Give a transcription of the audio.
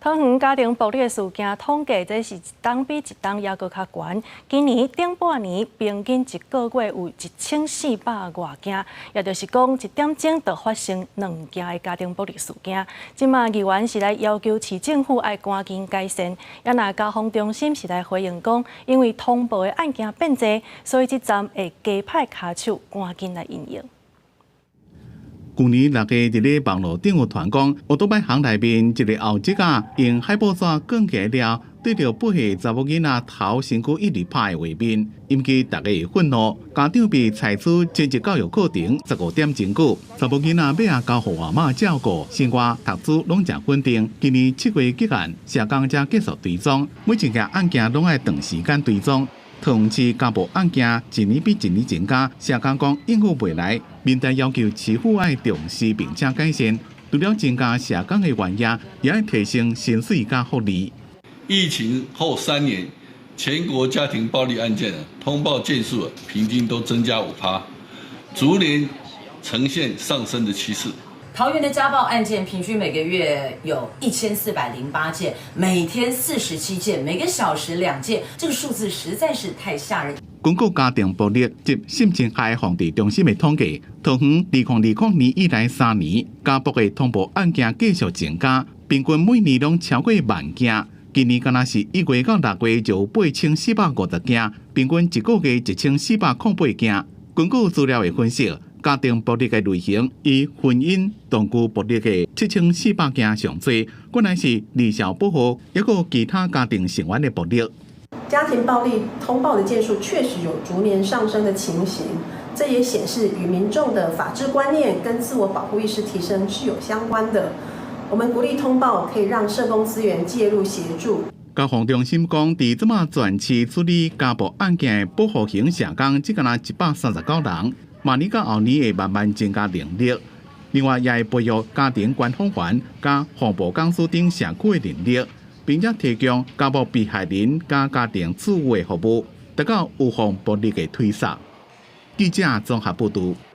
桃園家庭暴力的事件統計，這是一冬比一冬猶閣較懸。今年頂半年平均一個月有1400外件，也就是講一點鐘就發生兩件的家庭暴力事件。這馬議員是來要求市政府愛趕緊改善，也若家防中心是來回應講，因為通報的案件變濟，所以這陣會加派跤手趕緊來應用。舊年6月，佇咧網路頂有傳講，歐多擺巷內面一个後職仔用海報紙捲起來了，對著8歲查某囡仔頭身軀一直拍的畫面，引起大家的憤怒。家長被採取全職教育課程15點鐘久，查某囡仔尾仔交予阿嬤照顧，生活讀書攏誠穩定。今年7月結案，社工才繼續追蹤，每一件案件攏愛長時間追蹤。桃園市家暴案件一年比一年增加，社工講應付袂來，民代要求市府愛重視並且改善，除了增加社工的員額，也愛提升薪水佮福利。疫情後3年，全國家庭暴力案件通報件數平均都增加5%，逐年呈現上升的趨勢。桃園的家暴案件平均每個月有1408件，每天47件，每個小時2件，這個數字實在是太嚇人。根據家庭暴力及性侵害防治中心的統計，桃園2020年以來3年，家暴的通報案件繼續增加，平均每年攏超過萬件。今年敢若是1月到6月就有8450件，平均一個月1408件。根據資料的分析，家庭暴力的類型以婚姻同居暴力的7400件上濟，過來是兒少保護，抑閣其他家庭成員的暴力。家庭暴力通報的件數確實有逐年上升的情形，這也顯示與民眾的法治觀念跟自我保護意識提升是有相關的。我們鼓勵通報，可以讓社工資源介入協助。家防中心講，佇這馬全市處理家暴案件的保護型社工，只敢若139人。明年到後年會慢慢增加能力，另外也會培育家庭關訪員佮防暴講師等社區的能力，並且提供家暴被害人佮家庭諮詢的服務，達到預防暴力的推捒。記者綜合報導。